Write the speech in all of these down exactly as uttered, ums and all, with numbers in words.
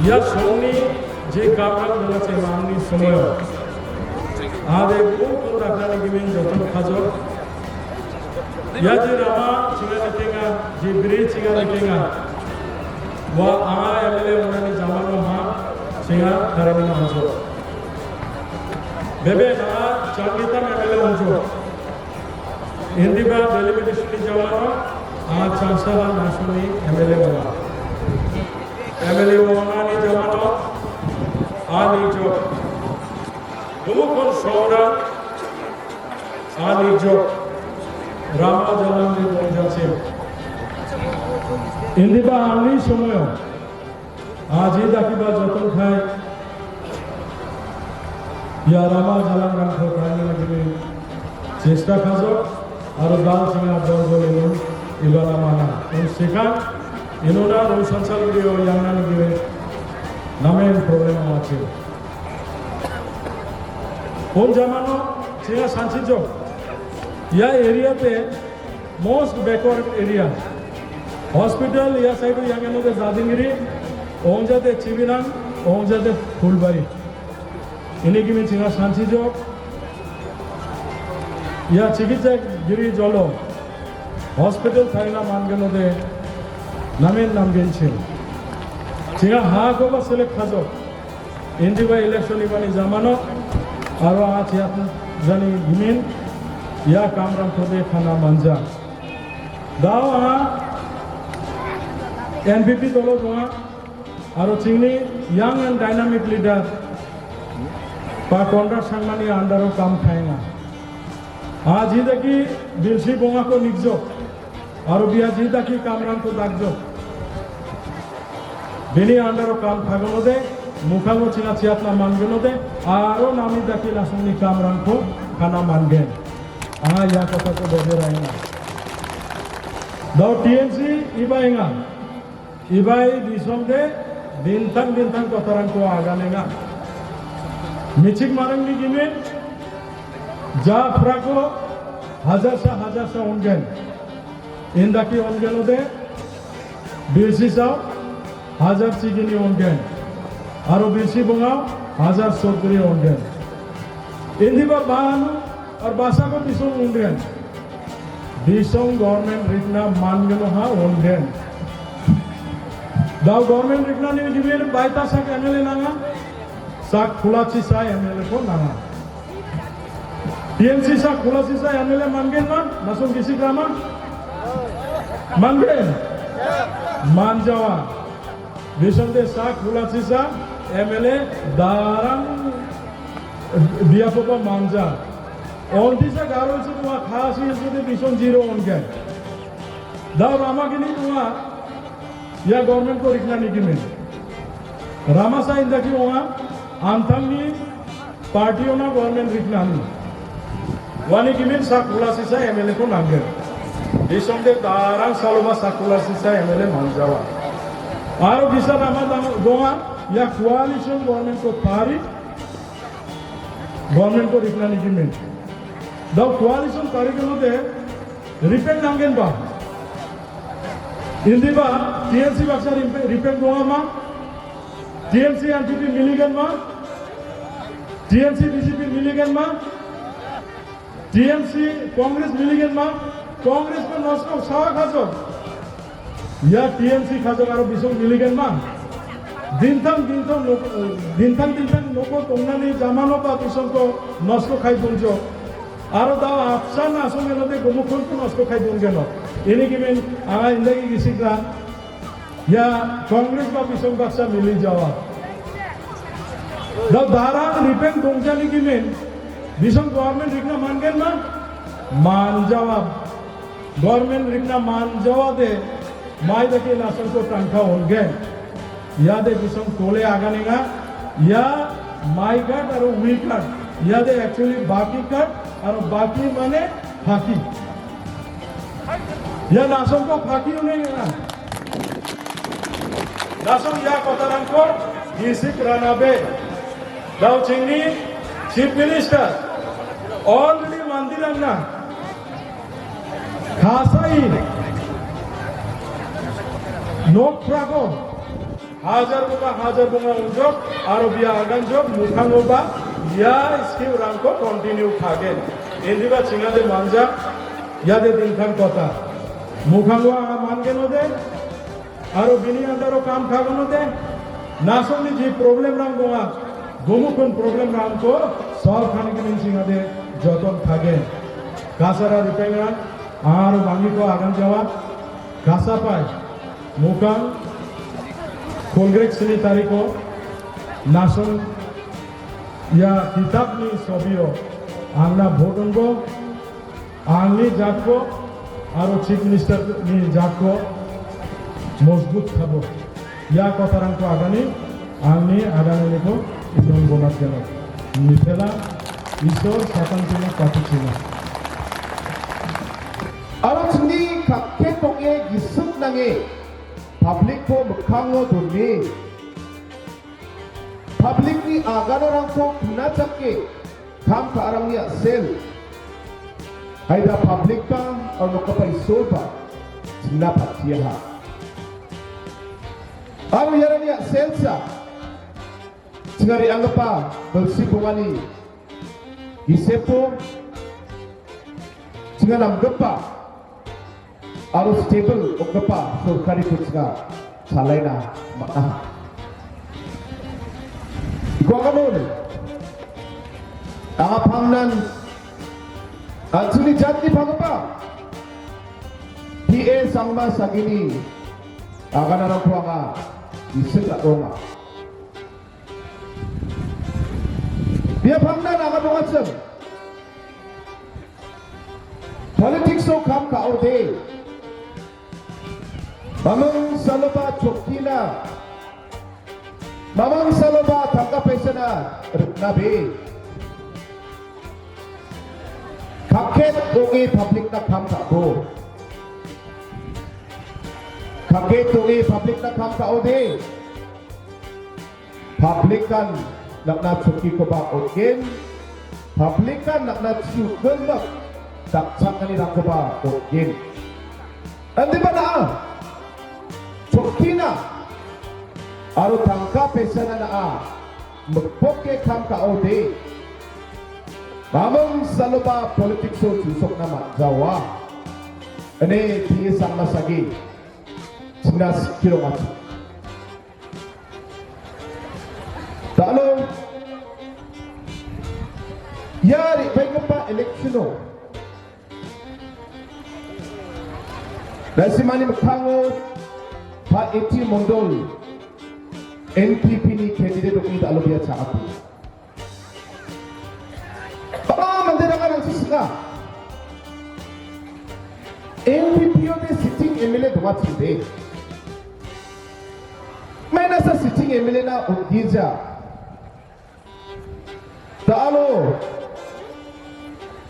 Ia songni je kamrang donga che mangni somoio. Ade buku dakna nigimin joton kajok. Ia je rama chinga nikenga, je biri chinga nikenga. Ua anga M L A ongnani jamano ha chinga tarimina anjo. Bebe na changita M L A onjo. Indiba deliberation ni jamano a changsa ha nasuni M L A onga. M L A ongnani jamano a nijo. Gumukon songra a nijo. Rama jalan ni dongjase. Indiba angni somoyo. Aji dakiba joton khai. Ia rama jalanrangko kaina lagini chesta kajok, aro dal chinga dol dol inun ibana mana. Un sekan inuna rung sansal video yang nani gibe namen problem amachi. Un jamano chinga sanchi jok. Ia area te most backward area. Hospital ia side yang eno de Jadingiri, ongjate Chibinang, ongjate Phulbari. Ini gimin chinga sanchi jok. Ia chikitsa giri jolo. Hospital thaina mangeno de namen namgen chim. Chinga ha ko ba select kajok. Indiba election ibani jamano, aro a chiat jani gimin, ia kamrangko de kana manja. Dao a N P P dolo donga, aro chingni young and dynamic leader, Pa Conrad Sangmani andaro kam khaenga. A jidaki bilsi bongako nikjo. Aro bia jidaki kamrangko dakjo. Bini andaro kam thagonode, mukhango china chiatna mangonode, aro nami daki nasongni kamrangko kana mangen. Anga ia kotako bebe raina. Dao T M C iba enga. Ibai bisongde bintang-bintang kotarangko aganenga. Michik marangni gimin, ja prako hajarsa hajarsa ongen. Indaki ongenode, bilsi sao hajar chigini ongen. Aro bilsi bongao hajar sotgri ongen. Indiba banu ar basako bisong ongen. Bisong government rikna mangeno ha ongen. Dao government rikna ni gimin baita sak M L A nanga, sak khulachi sa M L A ko nanga. T M C sak khulachi sa M L A mangen ma, nasong gisi grama? Mangen? Manjawa. Bisonde sak khulachi sa M L A darang biapoba manja. Onti sa garo isu tua khasi isu de bison zero ongen. Da rama gini tua ia government ko rikna ni gimin. Rama sa indaki onga antangni party ona government rikna ni. Wani gimin sak khulachi sa M L A ko nanggen. Bisonde darang saloba sak khulachi sa M L A manjawa. Aro bisa nama dang donga ia coalition government ko pari government ko rikna ni gimin. Da coalition pari kono de ripeng nanggen ba. Indiba T M C baksa ripeng, ripeng donga ma. T M C N P P miligen ma. T M C B J P miligen ma. T M C Congress miligen ma. Congress ko nosko sawa khajo. Ia T M C khajo aro bisong miligen ma. Dintang dintang nok-, dintang dintang noko tongnani jamano ba bisong ko nosko khai dongjo. Aro dao apsan asong eno de gomukon ko nosko khai donggeno. Ini gimin anga indagi gisikna. Ya, Congress ba bisong baksa mili jawa. Dao darang ripeng dongjani gimin, bisong government rikna mangen ma? Manjawa. Government rikna manjawa de, mai dake nasong ko tangka ongen. Ya de bisong tole aganenga, ya mai card aro we card. Ya de actually baki card, aro baki mane phaki. Ia nasongko phaki onenga. Nasong ia kotarangko gisik ranabe. Dao chingni Chief Minister already mandirangna kasai nokrako Hajar bonga, hajar bonga unjok, aro bia aganjok, mukhangoba ia scheme-rangko continue ka·gen. Indiba chingade manja, iade dingtang kota. Mukhango anga mangenode, aro bini andaro kam ka·genode, nasongni ji problem-rang donga, gumukon problem-rangko solve ka·na gita chingade joton ka·gen. Kasara ripengrang, aro bangiko aganjawa, kasapai. Mukhang kolgrek sini tariko nasong ia kitabni sobio angna vote ongbo, angni jatko aro Chief Minister ni jatko mojbut thabo. Ia kotarangko agani angni agananiko inon bonat gano. Nitela Isor satan tino patichina. Aro chingni kakket ong·e gisik nange public-ko mikkango done. Public-ni aganarangko knachake kam ka·arangni a·sel. Aida public-ba aro nokgipa Isolba chingna patiaha. Aro iarangni a·selsa chingari anggipa bilsi bongani gisepo chinga namgipa aro stable ong·gipa sorkariko chinga chalaina man·a. Guagamon, anga pangnan, an·chingni jatni panggipa P A Sangma Sagini aganarangko anga gisik ra·onga. Bia pangnan anga dongachim. Politics-o kam ka·ode, mamung saloba chokkina, mamung saloba tangka paisana rikna be. Kakket ong·e public-na kam ka·bo. Kakket ong·e public-na kam ka·ode. Public-an nakna chokkikoba on·gen, public-an nakna chu·gilmik dakchakanirankoba on·gen. Indiba na·a chokkina aro tangka pesana na·a mikpoke kam ka·ode, mamung saloba politics-o chu·sokna man·jawa ine P A Sangma Sagi chingna sikkirongachi. Da·alo ia re·baenggipa election-o na·simangni mikkango Pa A T Mondol N P P-ni candidate ong·e da·alo bia cha·ate. Bang·a manderangan an·ching sing·a. N P P-ode sitting M L A dongachim de. Mainasa sitting M L A-na on·gija. Da·alo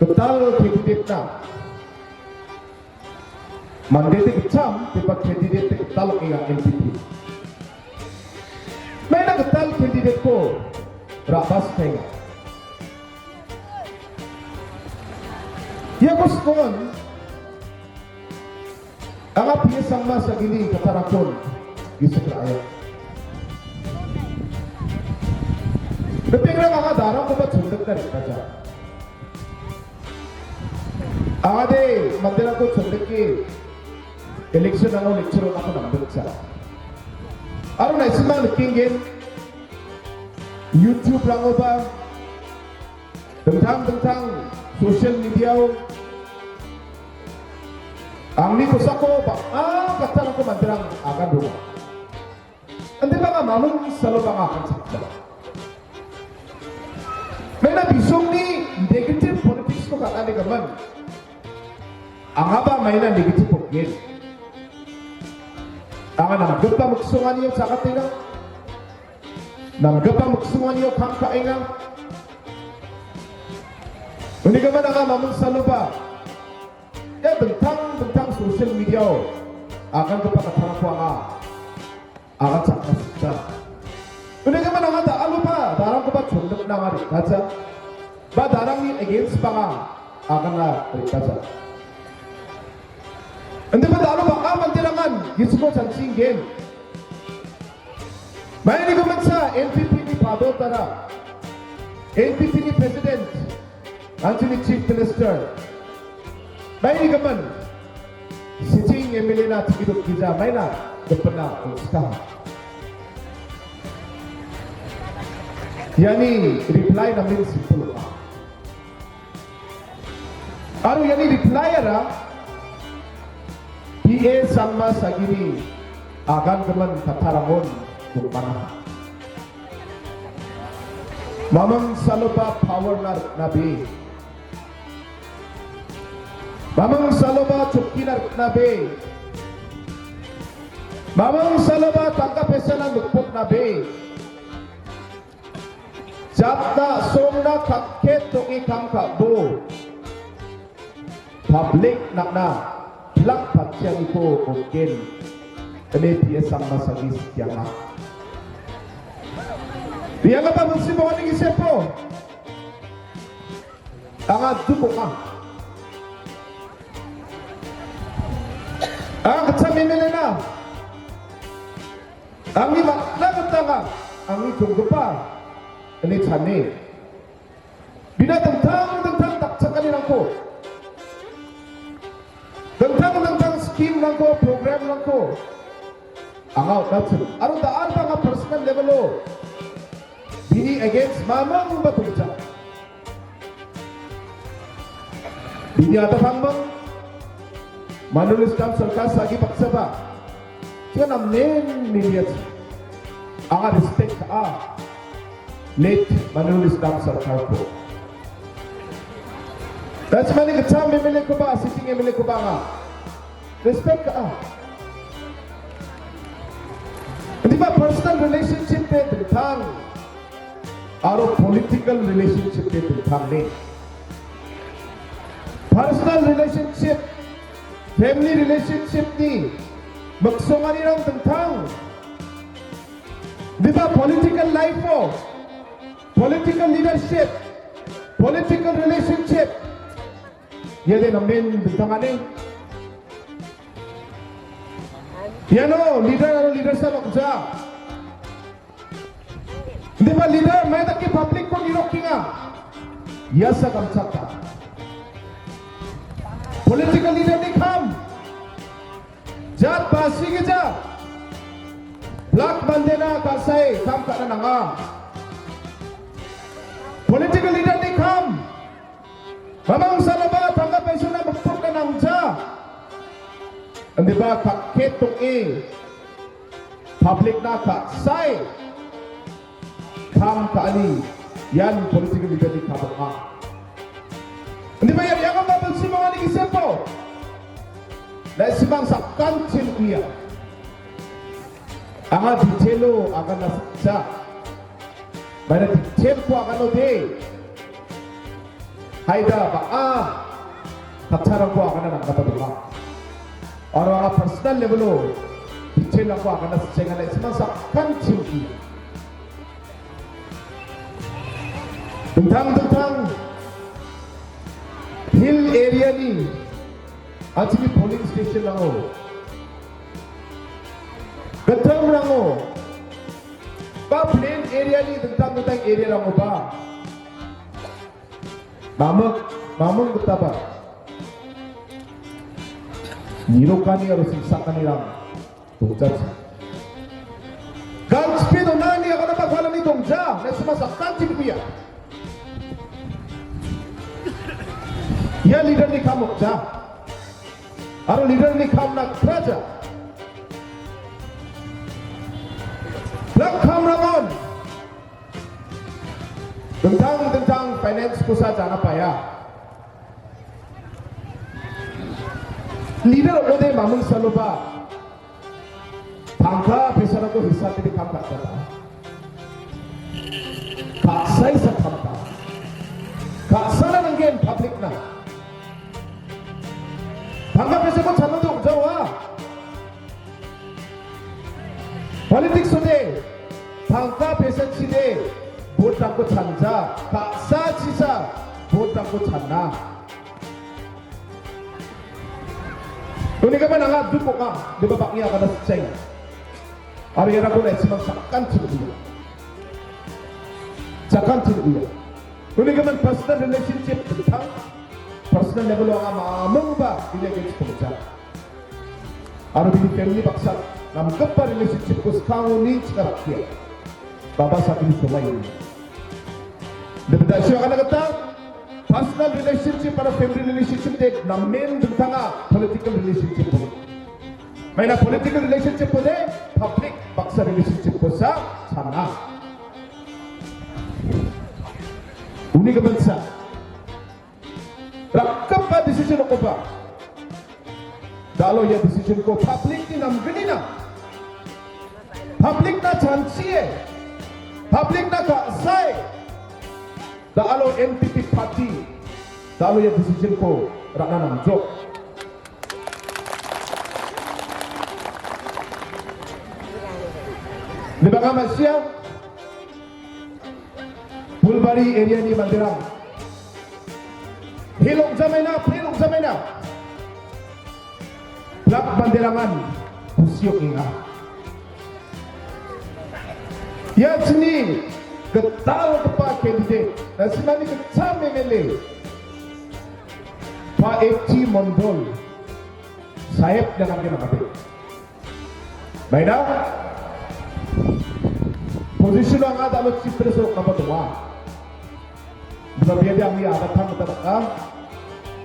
gital candidate-na. Mandede gitcham, tepa candidate-de gital ong·enga N P P. Maina gital candidate-ko ra·baskaenga. Iako sikon, anga P A Sangma Sagini katarangkon gisik ra·aia. Ripengrang anga darangkoba chondikna rikbaja. Ade manderangko chondike election-rango lecture on·ako namgitcha. Aro na·simang nikenggen YouTube-rangoba dingtang dingtang social media-o angni kosako bang·a kattarangko manderang agan donga. Ande bang·a mamung salo bang·a akan sakja. Maina bisongni negative politics-ko ka·anigimin. Angaba maina negative ong·gen. Anga namgipa miksonganio chakatenga. Namgipa miksonganio kam ka·enga. Unigimin anga mamung saloba. Ia dingtang dingtang social media-o agangipa kattarangko anga agan chakna sikja. Unigimin anga da·aloba darangkoba chondikna anga rikaja. Ba darangni against-ba anga aganna rikaja. Indiba da·alo bang·a manderangan Jisuko chanchingen. Maini giminsa N P P ni padotara, N P P ni president, an·chingni chief minister, maini gimin Sijing M L A-na chikidok gija maina gipina ong·skaha. Iani reply namen simple ong·a. Aro iani reply-ara P A Sangma Sagini agangimin kattarangoni dongmana. Maming saloba power-na rikna be. Maming saloba chokki-na rikna be. Maming saloba tangka pesana nikpotna be. Jatna songna kakket tong·e kam ka·bo. Public nang·na plak patchianiko on·gen. Ine P A Sangma Sagi sikianga. Riangaba bilsi bongani gisepo. Anga duk ong·a. Anga gitcham M L A-na. Angni makna gita anga, angni donggipa, ine chane. Bina dingtang dingtang dakchakanirangko, dingtang dingtang scheme-rangko, program-rangko anga on·achim. Aro da·alba anga personal level-o bini against mamingba dongja. Bini a·da pangming, Manoli Stam Sarkar sagi baksaba, ia namen media anga respect ka·a, late Manoli Stam Sarkarko. That's mani gitcham M L A-koba, sitting M L A-koba anga respect ka·a. Indiba personal relationship-de dingtang aro political relationship-de dingtang ong·a. Personal relationship, family relationship-ni miksonganirang dingtang. Indiba political life-o, political leadership, political relationship, iade namen dingtang ong·a. Iano leader aro leader-sa nokja. Indiba leader mai dake public-ko nirokenga. Iasa gamchata. Political leader-ni kam. Jat basi gija. Plak mandena ka·sae kam ka·na nanga. Political leader-ni kam. Maming saloba tangka pesana nikpotna nangja. Indiba kakket tong·e public-na ka·sae kam ka·ani ian political leader-ni kam ong·a. Indiba ia riangaba bilsi bongani gisepo. Na·simang sakkantil uia. Anga detail-o agana sikja. Maina detail-ko aganode. Haida bang·a kattarangko agana nanggipaba donga. Aro anga personal level-o detail-rangko agana sikjaenga, na·simang sakkantil uia. Dingtang dingtang hill area-ni an·chingni polling station-rango, gittamrango, ba plain area-ni dingtang dingtang area-rangoba maming, maming gitaba nirokani aro singsakanirang dongjachi. Galchipe donani aganaba kualani dongja, na·simang sakkantil uia. Ia leader-ni kam ong·ja. Aro leader-ni kamna kraja. Plak kamrangon dingtang dingtang finance-kosa jana paia. Leader ong·ode maming saloba tangka pesarangko hisap ine kam ka·jaba. Ka·saisa kam ka·a. Ka·sana nanggen public-na. Tangka pesako chanode ong·jawa. Politics-ode tangka pesachide vote-rangko chanja, ka·sachisa vote-rangko chana. Unigimin anga duk ong·a, indiba bang·e agana sikjaenga. Aro iarangko na·simang sakantian uia. Sakantian uia. Uni gimin personal relationship dingtang, personal level-o anga mamungba bini against-o ong·ja. Aro bini family baksa namgipa relationship-ko skangoni chingrakkia. Baba sakgni somai uia. Debda sio agana gita personal relationship aro family relationship de namen dingtanga political relationship-o. Maina political relationship-o de public baksa relationship-ko sa sana. Uni gimin sa. Rakgipa decision-okoba. Da·alo ia decision-ko public-ni namgnina. Public-na chanchie. Public-na ka·sae. Da·alo N P P party. Da·alo ia decision-ko ra·na namjok. Lebaka ma·sia. Phulbari area-ni manderang. Fail ong·jamaina, fail ong·jamaina. Pilak manderangan kusi ong·enga. Ia chingni gitalgipa candidate, na·simangni gitcham M L A, Pa H C Mondol saheb-na namgen namate. Maina position-o anga da·alo chief minister ong·naba donga. Bia de angni adatang gita daka.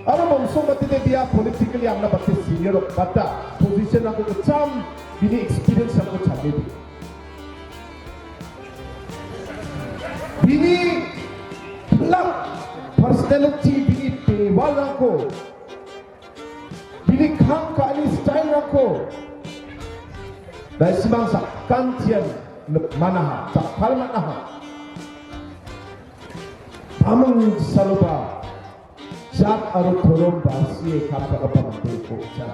Aro mongsong batide bia politically angna bate senior ong·bata. Position-rangko gitcham bini experience-rangko chadede. Bini pilak personality, bini tebal-rangko, bini kam ka·ani style-rangko na·simang sakantian nikmanaha, jakkalmanaha. Baming saloba jat aro torom basie kam ka·gipa mande ong·ja.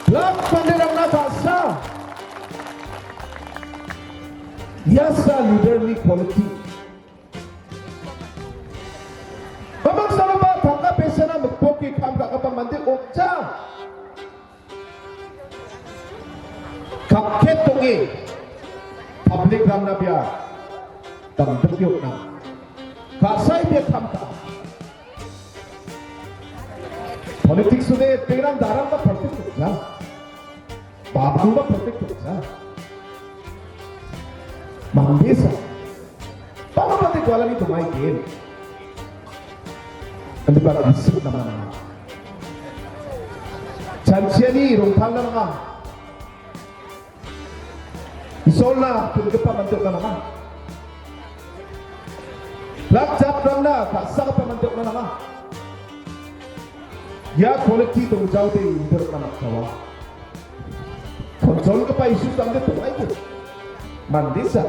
Pilak manderangna ka·sa iasa leader-ni quality. Baming saloba tangka pesana mikpoke kam ka·gipa mande ong·ja. Kakket ong·e public-rangna bia damdike on·a. Ka·sae bia kam ka·a. Politics-ode terang darangba perfect ong·ja. Babuba perfect ong·ja. Mandesa. Bang·a mande gualani dongaiden. Indiba gisik namana. Chanchiani rongtalna nanga. Isolna pil·gipa mande ong·na nanga. Pilak jatrangna ka·sagipa mande ong·na nanga. Ia quality dongjaode inderna makjawa. Chonchongipa issues-rangde dongaide. Mandesa.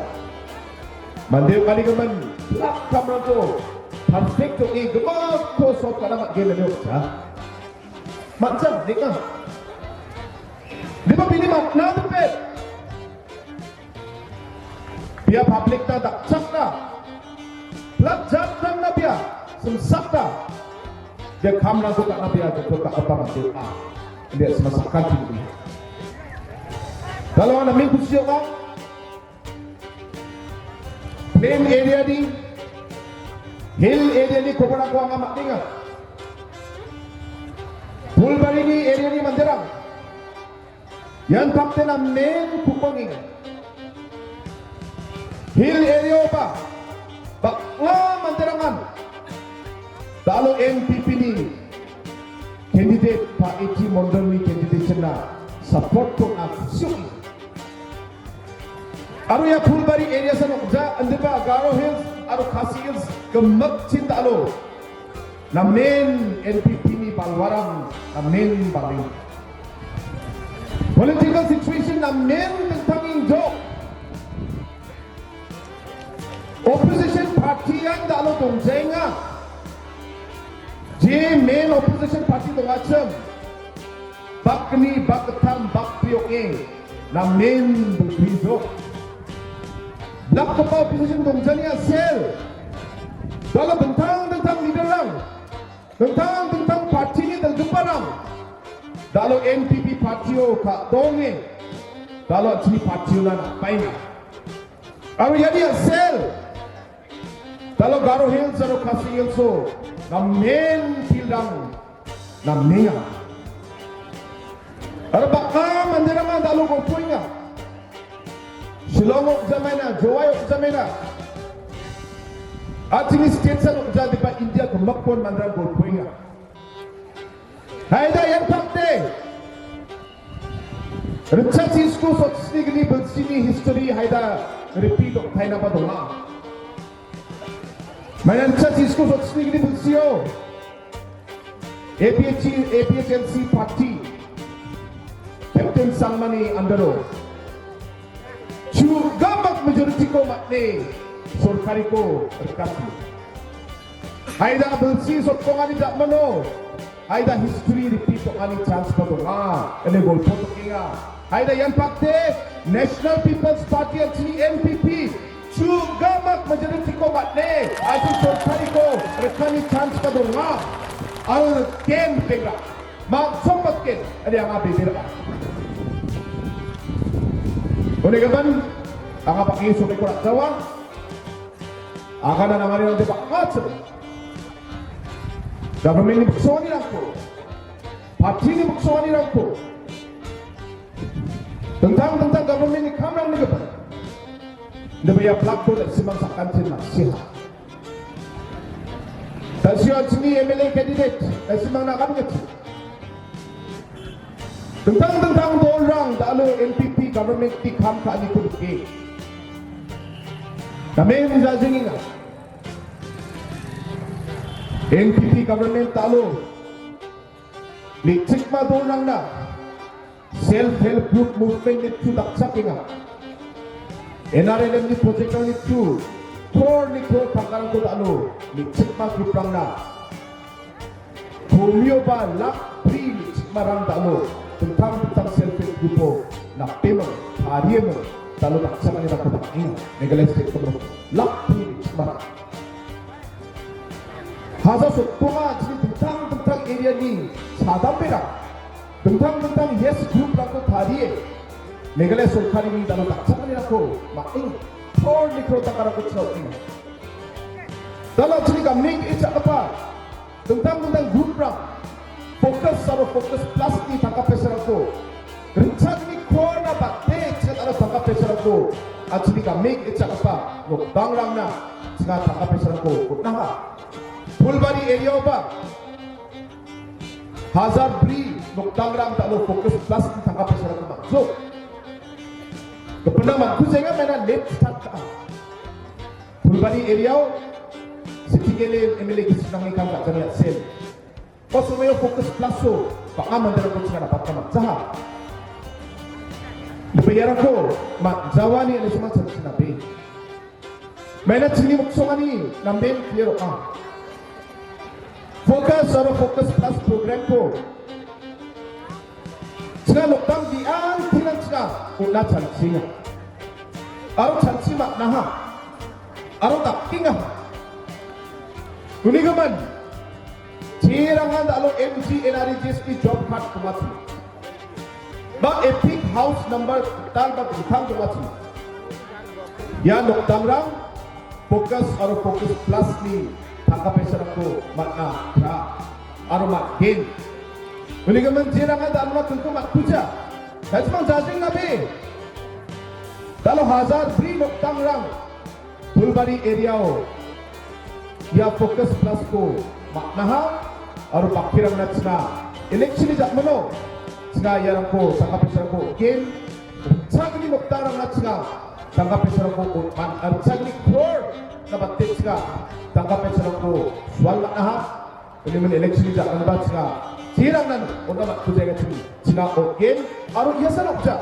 Mande ong·anigimin pilak kamrangko perfect ong·e gimikko solve ka·na man·gen ine ong·ja. Man·ja, neng·a. Indiba bini man·na dipet. Bia public-na dakchakna, pilak jatrangna bia simsakna, bia kamrangko ka·na bia jokdok ka·gipa mande ong·a. India sima sakanti. Kalau anda minggu siapa? Plain area-ni, hill area-ni koborako anga man·enga. Phulbari-ni area-ni manderang. Ian takte namen ku·pangenga. Hill area-oba bang·a manderangan da·alo N P P-ni candidate, Pa H C Mondolni candidature-na support-ko anga ku·sio. Aro ia Phulbari area-san ong·ja, indiba Garo Hills aro Khasi Hills gimikchin da·alo. Namen N P P-ni balwarang namen bang·en. Political situation namen dingtang ingjok. Opposition party-an da·alo dongjaenga. Je main opposition party dongachim. Bakni, bakgittam, bakpri ong·e. Namen bang·bijok. Dakgipa opposition dongjani a·sel. Da·alo dingtang dingtang leader-rang, dingtang dingtang party-ni dal·giparang da·alo N P P party-o ka-, donge. Da·alo an·chingni party-ona napbaenga. Aro iani a·sel, da·alo Garo Hills aro Khasi Hills-o namen field-rang namenga. Aro bang·a manderangna da·alo golpoenga. Shillong-o ong·jamaina, Jowai-o ong·jamaina. An·chingni state-san ong·jadiba India gimikkon manderang golpoenga. Haida ian fakte. Ritchasa sotchini gni bilsini history haida repeat ong·tainaba donga. Maina ritchasa sotchini gni bilsio A P H C, A P H L C party Captain Sangmani under-o chugamak majority-ko man·e sorkariko rikatki. Haida bilsi sotbongani ja·mano, haida history repeat ong·ani chance-ba donga, ine golpo tokenga. Haida ian fakte National People's Party an·chingni N P P chugamak majority-ko man·e, an·ching sorkariko rikani chance-ba donga. Aro riken rikenga. Mangchong patken, ade anga bebera. Uni gimin, anga bang·e somaiko ra·jawa. Agana nangarirangde bang·achim. Government-ni biksonganirangko, party-ni biksonganirangko, dingtang dingtang government-ni kamrangni gimin. Inde ia blackboard-o simang sakantin maksiha. Tasio an·chingni M L A candidate, nasimang nakan ngerti. Dingtang dingtang dolrang da·alo N P P government-ni kam ka·aniko nike. Namen jajengenga. N P P government da·alo me·chikma dolrangna self help group movement-ni through dakchakenga. N R L M-ni project-rangni through crore-ni crore tangkarangko da·alo me·chikma group-rangna komioba lak bri me·chikmarang da·alo dingtang dingtang self help group-o napeming, tarieming, da·alo dakchakanirangko dakenga. Meghalaya state-o lak bri me·chikmarang. Hajar sotbonga an·chingni dingtang dingtang area-ni sadamberang, dingtang dingtang yes group-rangko tarie, Meghalaya sorkarini da·alo dakchakanirangko ma·eng crore-ni crore tangkarangko ching·a. Da·alo an·chingni gamen ge·e cha·gipa dingtang dingtang group-rang Focus aro Focus Plus-ni tangka paisarangko, ritchagni crore-na bate chet aro tangka paisarangko an·chingni gamen ge·e cha·gipa nokdangrangna chinga tangka paisarangko on·aha. Phulbari area-oba hajar bri nokdangrang da·alo Focus Plus-ni tangka paisarangko man·jok. Gipinna man·kujaenga, maina late start ka·a. Phulbari area-o C P I M L A gisik nangni kam ka·jani a·sel. Ua somoio Focus Plus-o bang·a manderangko chinga napatna man·jaha. Inde iarangko man·jawani ine simang chanchinabe. Maina chingni miksongani namen clear ong·a. Focus aro Focus Plus program-ko chinga nokdang biang tinang chinga on·na chanchienga. Aro chanchi man·aha. Aro dakenga. Unigimin, jerangan da·alo M G N R E G S T job card dongachim. Ba Epic House number gital ba dingtang dongachim. Ia nokdangrang Focus aro Focus Plus-ni tangka paisarangko man·a, kra, aro man·gen. Unigimin jerangan da·alona kingko man·kuja. Jajimang jajeng nabe. Da·alo hajar bri nokdangrang Phulbari area-o ia Focus Plus-ko man·aha aro bakkirangna chinga election-ni ja·mano chinga iarangko tangka paisarangko on·gen, ritchagni nokdangrangna chinga tangka paisarangko on-, man-, ritchagni crore-na bate chinga tangka paisarangko sual man·aha. Unigimin election-ni ja·maniba chinga, jerangnan on·na man·kujaenga chinga on·gen aro ia sal ong·ja.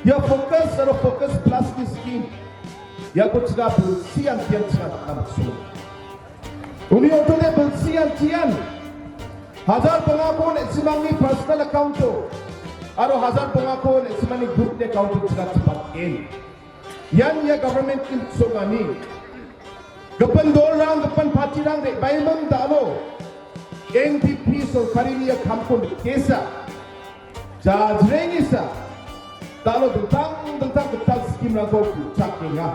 Ia Focus aro Focus Plus-ni scheme, iako chinga bilsi antian chinga dakna man·song. Uni ong·tode bilsi antian hajar bongako ne·simangni personal account-o aro hajar bongako ne·simangni group-ni account-o chinga chipat·gen. Ian ia government-ni miksongani. Gipin dolrang, gipin party-rang re·baiming da·alo N P P sorkarini ia kamko nikesa. Jajrengesa. Da·o dingtang dingtang gital scheme-rangko ku·chakenga.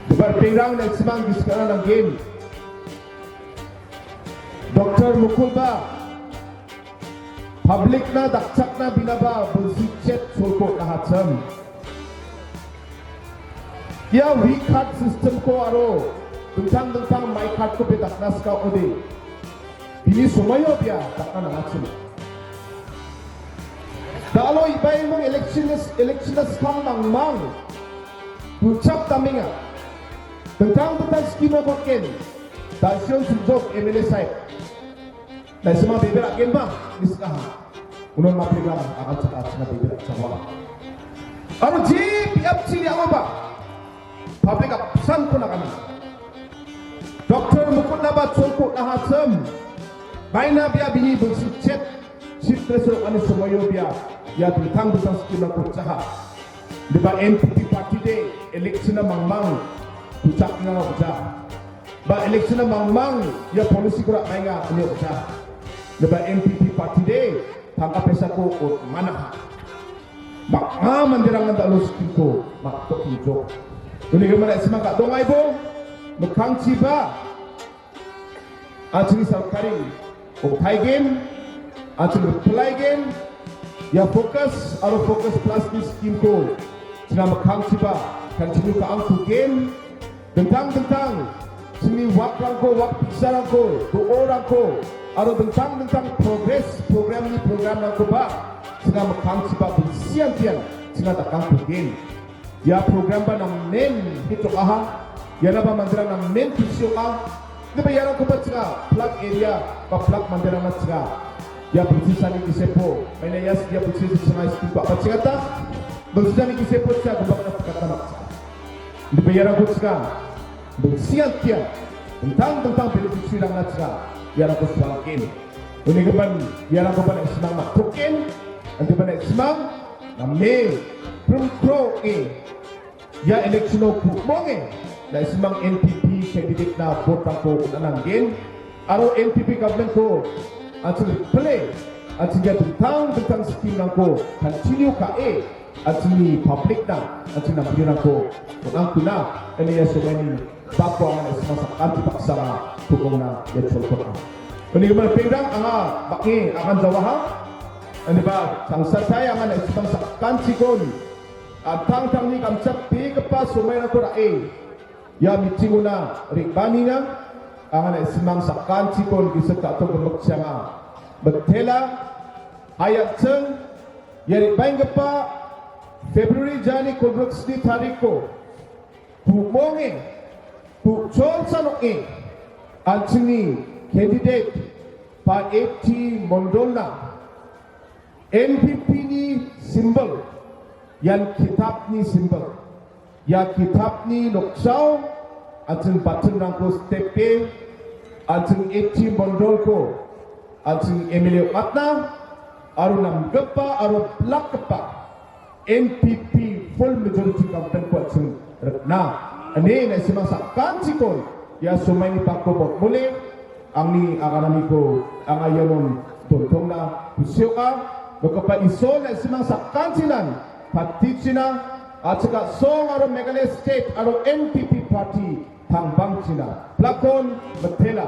Ripengrang, na·simang gisik ra·na nanggen. Doktor Mukulba, public-na dakchakna binaba bilsik chet cholko on·ahachim. Ia V card system-ko aro dingtang dingtang My Card-ko be dakna sika ong·ode. Bini somoio bia dakna nangachim. Da·o ibaimung election, election-na skang mangmang ku·chakdamenga. Dingtang dingtang scheme-rangko on·gen. Dasion Sumjok M L A saheb. Na·simang bebe ra·genba, gisik ra·aha. Unon mapribang akan chaka china bebe ra·chakwa. Aro je biapchi re·angoba public apsan ko nagana. Doktor Mukutnaba cholko on·ahachim. Maina bia bini bilsik chet, chief minister ani somoio bia, ia dingtang dingtang scheme-rangko on·jaha. Diba N P P party de election-na mangmang ku·chakna on·ja. Ba election-na mangmang ia policy-ko ra·baenga ine on·ja. Diba N P P party de tangka pesako on·manaha. Bang·a manderangan da·o scheme-ko ma·tok nijok. Uni gimin na·simang ka·dongaibo, mikkangchiba, an·chingni sorkari oktaigen, an·ching rikpilaigen, ia Focus aro Focus Plus-ni scheme-ko china mikkangchiba continue ka·angkugen, dingtang dingtang chingni wakrangko, wak piksarangko, do·orangko, aro dingtang dingtang progress program-ni program-rangkoba china mikkangchiba bilsiantian china dakangkugen. Ia program-ba namen hitokaha, ianaba manderang namen tusioka. Diba iarangkoba ching·a, plak area ba plak manderangna ching·a. Ia bilsisani gisepo, maina ia, ia bilsisa ching·a scheme-ko a·bachengata. Bilsisani gisepo ching·a gubakna pikatna makcha. Diba iarangko ching·a, bilsiantian, dingtang dingtang beneficiary-rangna ching·a, iarangko suanggen. Uni gimin iarangkoba na·simang ma·token, indiba na·simang name, prim pro e, ia election-o ku·monge, na·simang N P P candidate-na vote-rangko on·a nanggen, aro N P P government-ko an·ching rikpile, an·ching ia dingtang dingtang scheme-rangko continue ka·e, an·chingni public-na, an·ching namgrirangko on·angkuna, ine ia somaini bako anga na·simang sakanti baksa ku·mongna ia cholkota. Uni gimin ripengrang, anga bang·e aganjawaha, indiba changsatai anga na·simang sakantikon An·tangtangni gamchatbegipa somairangko ra·e, ia miting-ona re·baanina, anga na·simang sakantikon gisik ka·to gimikchianga. Mitela, hai an·ching, ia re·baenggipa February jani kolgriksni tariko, ku·monge, ku·cholsa nong·e, an·chingni candidate ba A T Mondolna, N P P-ni simbol, ian kitapni simbol. Ia kitapni noksao an·ching batinrangko stepe, an·ching A T Mondolko an·ching M L A ong·atna aro namgipa aro blakgipa N P P full majority government-ko an·ching rikna. Ine na·simang sakantikon ia somaini bako botmole angni agananiko anga ianon dontongna kusioka. Nogipa Isol na·simang sakantinan patichina, A·chik A·song aro Meghalaya State aro N P P party tangbangchina. Plakon mitela.